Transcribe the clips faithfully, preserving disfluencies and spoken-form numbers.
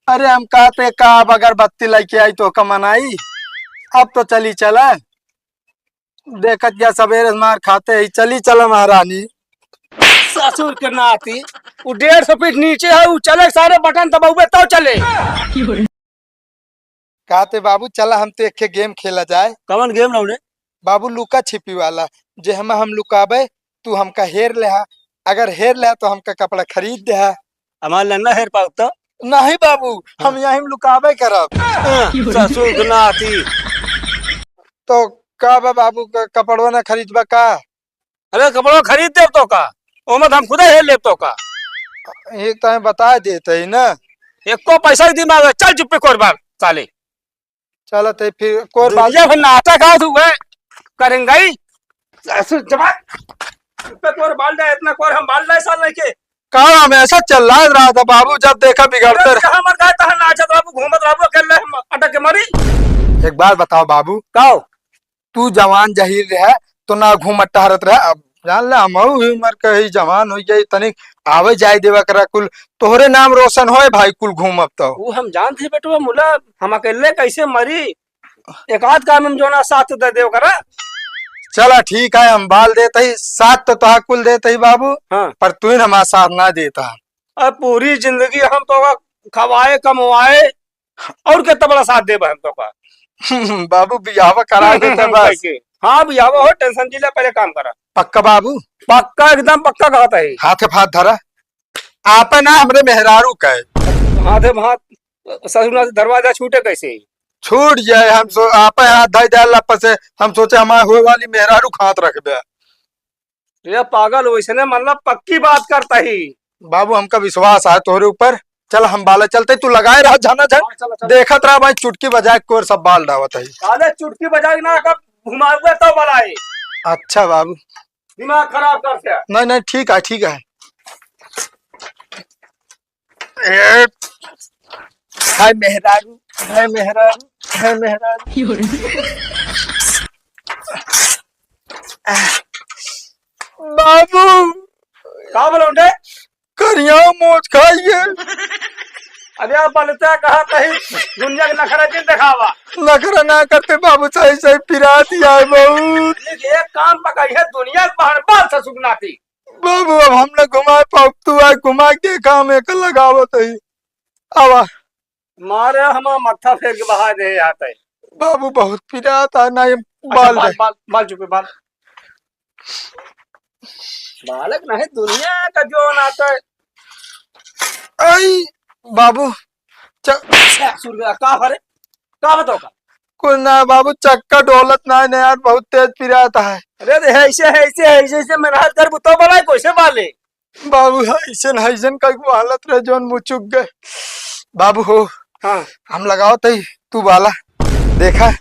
अरे हम कहते का, अब अगरबत्ती लइके आई तो का मनाई। अब तो चली चला, देखत जा सबेरे से मार खाते ही। चली चला महारानी। ससुर के नाती, उ डेढ़ सौ फीट नीचे है, उ चले सारे बटन दबाउबे तब चले। कहते बाबू, चला हम तो एक game खेला जाए। कवन game लौड़े? बाबू, लुका छिपी वाला। जे हम हम लुकाबे, तू हमका हेर लेहा, अगर हेर लेहा तो हमका कपड़ा खरीद देहा। हमार लन्ना हेर पाउब तो? नहीं बाबू, हम यहीं लुकाबे करब। ससुर के नाती। तो का बा बाबू, क-, कपड़वा ना खरीदबा का? अरे कपड़वा खरीद देब तो का, ओमे तो हम खुदे हेर लेब तो का। ये तो हम बता देते ही ना। एको पैसा के दिमाग है, चल चुप्पे कोर बाल साले। चलत है फिर कोर बाल। दुनिया भर नाटक आवत हुए करेंगे। ससुर जवान, चुप्पे कोर बाल डाए, इतना कोर हम बाल डाए साल नहीं के। काम हमेशा चल रहा था बाबू, जब देखा बिगड़ते रहे। जहाँ मर गए तहाँ नाचत रहबू, घूमत रहबू, अकेले हम अटक के मरी। एक बात बताओ बाबू। का हो? तू जवान जहीर रहे तो ना घूमत टहरत रहे। अब जान ले, हमहू ही उम्र के ही जवान हो गई, तनिक आवे जाए देवा करा कुल, तोहरे नाम रोशन होए भाई, कुल घूमब तो। वो हम जानते ही बेटवा मुला, हम अकेले कैसे मरी? एक आध काम हम जोना साथ दे देव करा। चला ठीक है, हम बाल देते ही, साथ तो तोहा कुल देते ही बाबू, हाँ। पर तू ही हमारा साथ ना देता। अब पूरी जिंदगी हम तो खवाए कमवाए, और कितना बड़ा साथ देबे हम तो का। बाबू बियाहवा करा देते बस। कैसे? हाँ बियाहवा हो, tension जिला, पहले काम करा। पक्का बाबू? पक्का, एकदम पक्का कहत है। हाथे हाथ धरा। आपे ना, हमरे मेहरारू का है। हाथे हाथ, ससुर ना दरवाजा छूटे कैसे? छूट जाए, हम सो-, आपे हाथ धर डाल पसे, हम सोचे हमारे होए वाली मेहरारू खात रखबे। ये पागल वैसने मतलब पक्की बात करता ही। बाबू हमका विश्वास है तोहरे ऊपर। चल हम बाला चलते, तू लगाए रहा झना झन। हाँ, चलो, चलो। देखत रहा भाई, चुटकी बजाए कोर सब बाल डावत है। अरे चुटकी बजाए ना, कब घुमाऊंगा तब बलाई। अच्छा बाबू। दिमाग खराब करके। नहीं नहीं, ठीक है, ठीक है। ए, हाय मेहरारू, हाय मेहरारू, हाय मेहरारू। बाबू। का बोला उनके? करिया मोच खाइए। अरे आप बोलते हैं, कहा कहीं दुनिया के नखरा जिन दिखावा। नखरा ना करते बाबू, सही सही पिरात ही आए बहुत। एक काम पकाई है, दुनिया के बाहर बाल ससुर नाती। बाबू, अब हम न घुमा पाउब, तू आए घुमा के काम एक लगावत ही। आवा। मारे हमार मत्था फेर के बहा दे यार तै। बाबू, बहुत पिरात है ना, ये अच्छा, बाल बाल, दे। बाल, बाल चुपे, बाल। बालक नहीं, दुनिया का जो ना आता है। आई, बाबू, च- अच्छा, सुन गया, का हरे? का बताओ का? कुछ ना बाबू, चक्कर डोलत ना है ना यार, बहुत तेज पिरात है। अरे, अरे, ऐसे, ऐसे, ऐसे, ऐसे मेरा हाथ कर बुताओ, बलाई कैसे बाले? बाबू, ऐसन, ऐसन कई गो हालत रहे, जौन मुचुक गए। बाबू हो, हाँ। हम लगाओ तई, तू बाला, देखा।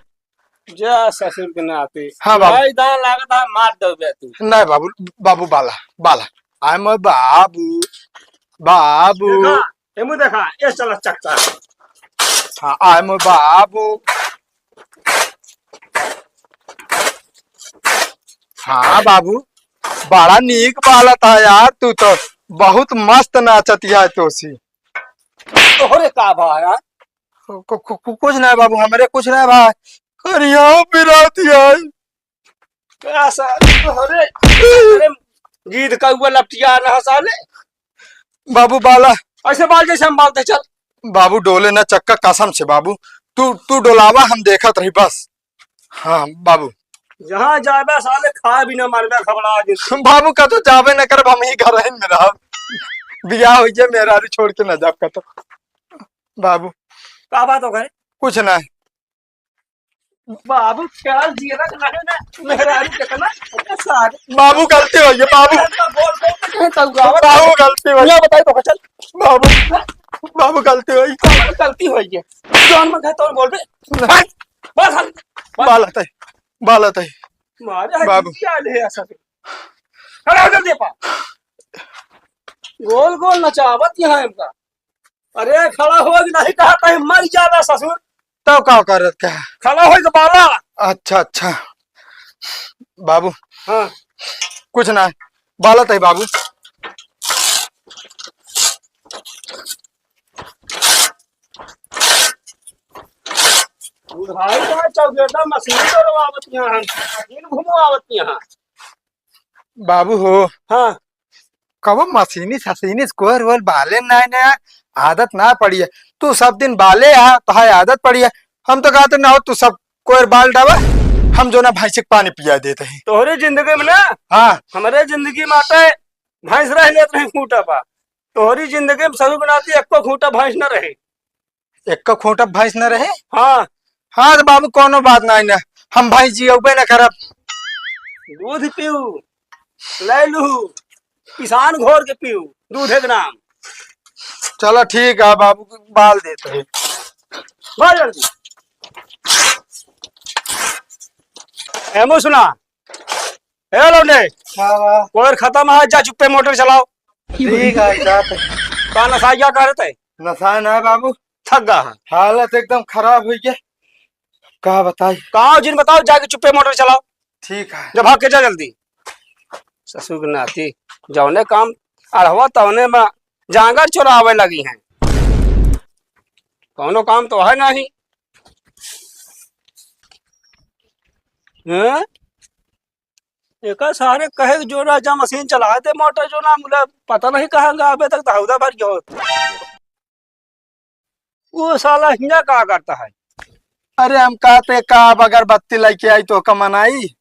जा ससुर के नाती। हाँ, बाबू। भाई, दान लागत है, मार दो बे तू। नहीं, बाबू, बाबू, बाला, बाला। आय मोर बाबू, बाबू। देखा, एमू देखा, ये चला चकचा। हाँ, आय मोर बाबू। हाँ बाबू, बड़ा नीक बालत है यार, तू तो बहुत मस्त नाचत है तोसी। तोहरे का भा यार? कु-, कु-, कु-, कुछ ना बाबू, हमरे कुछ ना भा। करिया पिरात है। का सा-, अरे, अरे, गीध कौआ लपटिया ना साले। बाबू बाला। ऐसे बाल जैसे हम बालते चल। बाबू डोले ना चक्का कसम से बाबू। तू, तू डोलावा हम देखत रही बस। हाँ बाबू। जहाँ जाबे साले खा भी ना मरबे घबरा के। बाबू का तो जाबे ना करब, हम ही घर में रहब। बियाह हो गया, मेहरारू छोड़ के ना जाब का तो। बाबू। का बात हो गए? कुछ ना। बाबू, ख्याल जियरा के नाहे ना, मेहरारू के तना, अच्छा सारे। बाबू, गलती हो गई, बाबू। तो बोल, बोल, तो कहे तो गावत। बाबू, गलती हो गई। ना बताई तो चल। बाबू, बाबू, गलती हो गई। गलती हो गई। जौन मन कहे तो बोल बे। ना। बस, बस, बस। बालत है, बालत है। मारे है बाबू। क्या ले ऐसा से? अरे, उधर दे पा। गोल, गोल नचावत यहाँ इनका। अरे, खड़ा हो कि नहीं कहा, कहीं मर जाबे ससुर। तो का करत का? खड़ा हो तो बाला। अच्छा, अच्छा। बाबू। हाँ। कुछ ना, बालत है बाबू। बुढ़ाई का चौबेटा मशीन डोलवावत यहाँ, मशीन घुमवावत यहाँ। बाबू हो। हाँ। कबो मशीनी सशीनी से कोर वोर बाले नाय ना, आदत ना पड़ी है। तू सब दिन बाले आ, तो है आदत पड़ी है। हम तो कहते ना हो, तू सब कोर बाल डावा, हम जो ना भैंस के पानी पिया देते हैं। तोहरी जिंदगी में ना, हाँ। हमरे जिंदगी में आते भैंस रह लेत रही खूंटा पा। तोहरी जिंदगी में ससुर के नाती एको खूंटा भैंस न रहे। एको खूंटा भैंस न रहे? हाँ। हाँ, तो बाबू, कोनो बात नहीं ना, हम भैंस जियौबे न करब। दूध पीऊ, ले लू, किसान घोर के पीऊ, दूध एक नाम। चलो, ठीक है बाबू, बाल देते हैं। बाल जल्दी। एमो सुना, ए लौंडे, हाँ, बा। कोयर खत्म है, जा चुप्पे मोटर चलाओ। ठीक है, जाते। का नसाइया करत है? नसाए ना है बाबू। थक गा है। हालत एकदम खराब हुई है। का बताई? कहाँ जिन बताओ, जाके चुप्पे मोटर चलाओ। ठीक है। जब भाग के जा जल्दी। ससुर के नाती, जौने काम अढ़वा तौने में जांगर चोरावे लगी हैं। कौनो काम तो है नहीं। हैं? एका सारे कहे जो ना जा मशीन चला दे, मोटर जो ना मिला, पता नहीं कहाँ गा, अबे तक तो हौदा भर गयो। वो साला हियाँ का करता है? अरे हम कहते का, अब अगरबत्ती लेके आई तो का मनाई,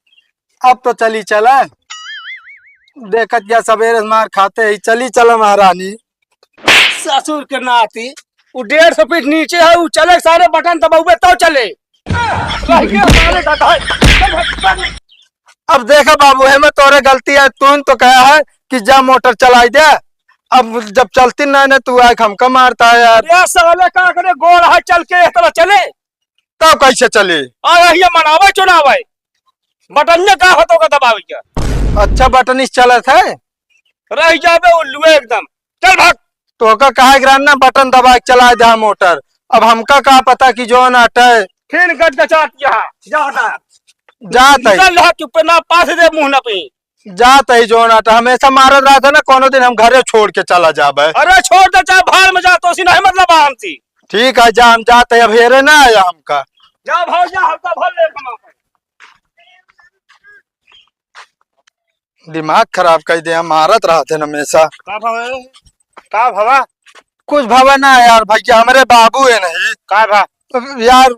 अब तो चली चला। देखत या सवेरे से मार खाते ही, चली चला महारानी। ससुर के नाती, वो डेढ़ सौ फीट नीचे है, वो चले सारे बटन दबावे तो चले। रह गया सारे का है। अब देखा बाबू, है में तोरे गलती है, तू तो कहा है कि जा मोटर चलाई दे। अब जब चलती ना, ना तू आए हमका मारता है यार। अरे साले का करे, गोड़ है चल के इस तरह चले। तब कैसे चले? अरे ये मनावे चुनावे, बटनिया का होतो का दबावे क्या? अच्छा बटन इस चलत है? रह जाबे उल्लुए एकदम। चल भाग। तोहका कहा गिरान ना, बटन दबा के चला दे मोटर। अब हमका का पता कि जौन अटे। फिर गट गचात यहाँ, जा हटा। जात है। निकल रहा चुप्पे ना, पास दे मुंह ना पे। जात है जौन अटे, हमेशा मारत रहत है ना, कोनो दिन हम घरे छोड़ के चला जाबे। अरे छोड़ दे, चाहे भाड़ में जा, तो सी नहीं मतलब हमसी। ठीक है, जा हम जात है, अब हेरे ना आया हमका। जा भाग जा, हमका भर ले कमा। दिमाग खराब कर दे, हम मारत रहत है हमेशा। का भवा? का भवा? कुछ भवा ना यार, भैया हमरे बाबू है नहीं। का भा? अब यार,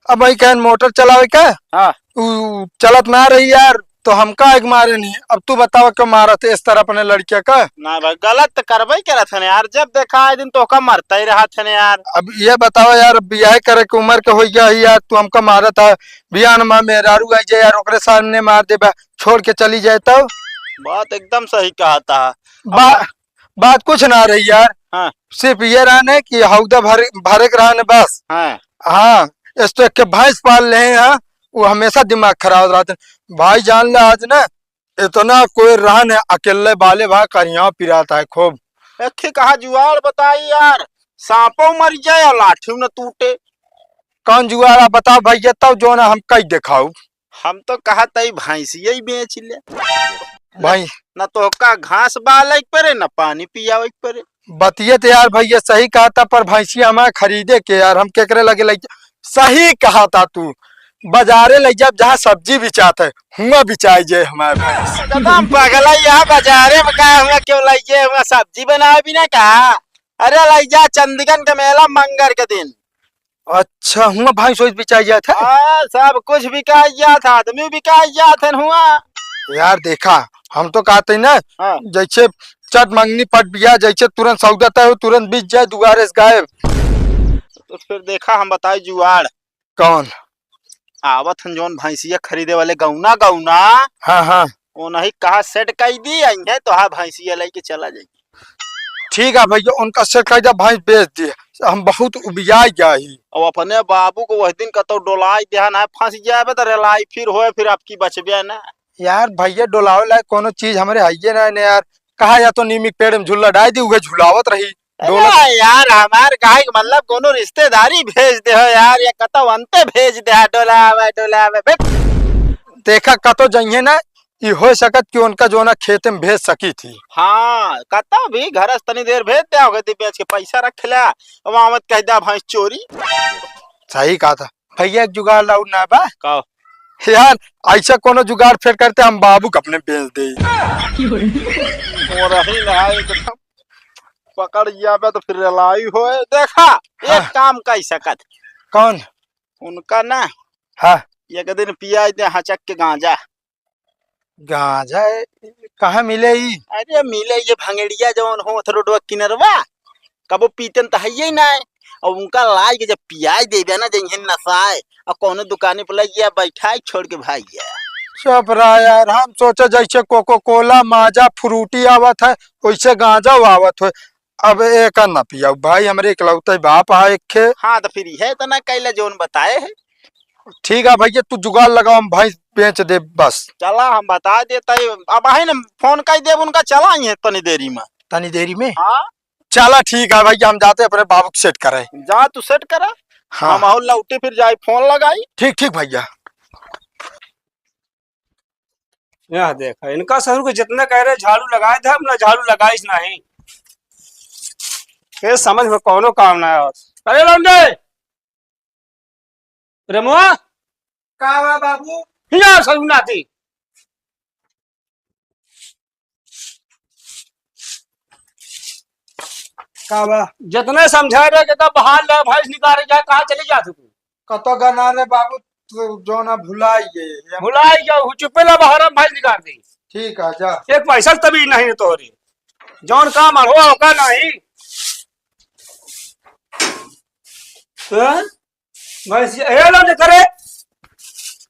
अब वही कहन मोटर चलावे का? हाँ। उ चलत ना रही यार, तो हम का एक मारे नहीं। अब तू बतावा क्यों मारत है इस तरह अपने लड़किया का? ना भाई, गलत तो करबे करत है यार, जब देखा आए दिन तो का मरता ही रहत है यार। अब ये बतावा यार, अब बियाह करे के उम्र के हो गया ही यार, तू हमका मारत है। बियाह में मेहरारू आई जाए यार, ओकरे सामने मार देबा। छोड़ के चली जाए तब? बात एकदम सही कहा था। बा-, बात कुछ ना रही यार। हाँ। सिर्फ ये रहने कि हौदा भर, भरे के रहने बस। हाँ। हाँ, इस तो एक के भैंस पाल ले हैं, वो हमेशा दिमाग खराब रहते। भाई जान ले आज ना, इतना कोई रहने अकेले बाले भाई करिया पिराता है खूब। एक ही कहा जुआड़ बताई यार, सांपो मर जाए और लाठी न टूटे। कौन जुआड़ आप बताओ भैया, तब जो ना हम कई दिखाऊ। हम तो कहत हई भैंसिया ही बेच ले। भाई। ना तोहका घास बाले के परे, ना पानी पियावे के परे। बतिये तो यार भैया सही कहा था, पर भैंसिया हमारे खरीदे के यार, हम केकरे लगे लग, सही कहा था तू। बाजारे लग जाब जहाँ सब्जी बिचात है, हुआ बिचाई जाए हमारे भैंस। एकदम पगला, यहाँ बाजारे में का हुआ क्यों लग जाए, हुआ सब्जी बनावे भी ना का? अरे लग जा चंदगन के मेला मंगर के दिन। अच्छा, हुआ भैंस वैंस बिचाई जात है? हाँ, सब कुछ बिकाई जात है, आदमी बिकाई जात है हुआ। यार देखा, हम तो कहते हैं ना, हाँ। जैसे चट मंगनी पट बिया, जैसे तुरंत सौदा तय हो, तुरंत बिच जाए, दुआरे से गायब। तो फिर देखा, हम बताई जुआड़। कौन? आवत हन जौन भैंसिया खरीदे वाले गौना, गौना। हाँ, हाँ। वो नहीं कहा सेट कई दी, आई है तो हाँ भैंसिया लेके चला जाई। ठीक है भैया, उनका सेट कई दा, भैंस बेच दी, हम बहुत उबिया गया ही। अब अपने बाबू को वह दिन कतो डोलाई देहा ना, फंस जाबे तो रेलाई फिर होए, फिर आपकी बचबे ना। यार भैया, डोलावे लायक कोनो चीज हमरे हइये ना ने यार। कहा या तो नीम के पेड़ में झूला डाल दी, उहे झुलावत रही। अरे डोला- यार, हमार काहे के मतलब कोनो रिश्तेदारी भेज दे हो यार, या कतो अंते भेज दे हा, डोलावे, डोलावे, बे। देखा कतो जइहे ना, ई हो सकत कि उनका जो ना खेते में भेज सकी थी। हाँ, कतो भी घर से तनी देर भेज दे होगे, दी बेच के पैसा रख ले, अब आवत कह दे भैंस चोरी। सही कहा था। भइया, एक जुगाड़ और ना बा? का? यार, ऐसा कोनो जुगाड़ फेर करते, हम बाबू के अपने बेच दे। और ही ना एकदम पकड़ गया बे तो फिर रेलाई होए। देखा, एक हाँ। काम कई सकत। कौन? उनका ना, हाँ। एक दिन पियाई दे हचक के गांजा। गांजा? कहाँ मिले ई? अरे मिले ये भंगेड़िया जौन होत रोडवा किनरवा, कबो पीतन त हइये नाहीं। और उनका लाई के जब पियाई देबे ना, जइहन नसाए, और कौनो दुकानी पर लगिया बैठाए छोड़ के भाइया। चुप रहा यार, हम सोचे जैसे कोको कोला, माजा, फ्रूटी आवत है, वैसे गांजा आवत होए। अब एका ना पियाऊ भाई, हमरे इकलौते बाप हा एक खे। हाँ, तो फिर यह तो ना कैला जौन बताए है। ठीक है भइया, तू जुगाड़ लगाओ, हम भैंस बेच दे बस। चला, हम बता देता है, अब है ना, फोन कर देब उनका, चला ही है तनी देरी में। तनी देरी में? हाँ। चला ठीक है भइया, हम जाते अपने बाबू को सेट करे। जा तू सेट करा। हाँ। हम और लौटे फिर जाए फोन लगाई। ठीक, ठीक भइया। यह देखा, इनका ससुर को जितना कह रहे झाड़ू लगाए थे, अपना झाड़ू लगाइस नहीं। ये समझ में कौनो काम ना आवत। अरे लौंडे, रेमुआ, का बा बाबू? हिया ससुर नाती। का बा? जितने समझा रहे कि तब बाहर ले भैंस निकाले जाए, कहाँ चले जात हो तू? कतो गना रे बाबू, तू जो ना भुलाई गए। भुलाई गया, हूँ चुप्पे ला बाहर हम भैंस निकाल दी। ठीक है, जा। एक पैसा तभी नहीं तोहरे। जौन काम अड़वा होगा नहीं। हाँ? भैंसिया, ए, लो ने करे।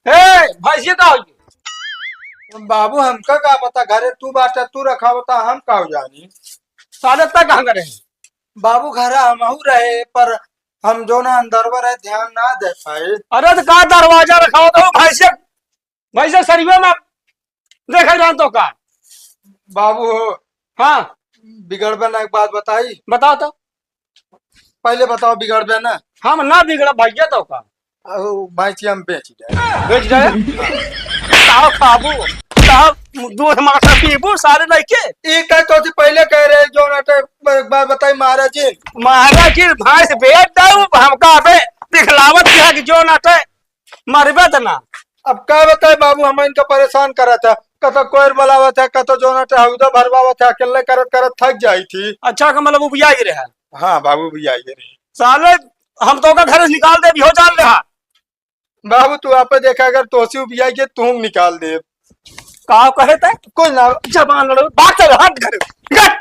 ए, भैंसिया का होई? बाबू, हमका का पता, घरे तू बाटा, तू रखा होता, हम का जानी? साले तक कहाँ करे? बाबू, घरा हमहू रहे, पर हम जो ना अंदरवा रहे, ध्यान ना दे पाए। अरे, तो का दरवाजा रखा होता, वो भैंसिया भैंसिया सरिये में देखे रहन तो का? बाबू हो। हाँ। बिगड़बे ना, एक बात बताई। बताओ तो। पहले बताओ, बिगड़बे ना? हम ना बिगड़ा भैया तो का? अहो, भैंसिया हम बेच जाए। बेच जाए? ताव खाबू, ताव दूध माठा पीबू, सारे लइके। ई कह तो थी पहले कह रहे, जो ना तो एक बार बताई महाराज जी। महाराज जी, भैंस बेच दऊ, हमका अबे दिखलावत किया कि जो ना तो मरबे त ना। अब का बताए बाबू, हम इनका परेशान करत है, कतो कोयर बुलावत है, कतो जोना टे हौदा भरवावत है, अकेले करत करत थक जाई थी। अच्छा, का मतलब उबियाई रहे? हाँ बाबू, उबियाई रहे। साले, हम तो का घर से निकाल दे, भी हो जान ले हा। बाबू, तू आपे देखा, अगर तोसी उबियाई के, तू निकाल दे। का कहे ते? कोई ना। जबान लड़ो, बात कर, हट घर, हट।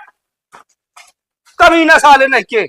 कभी ना साले नहीं के।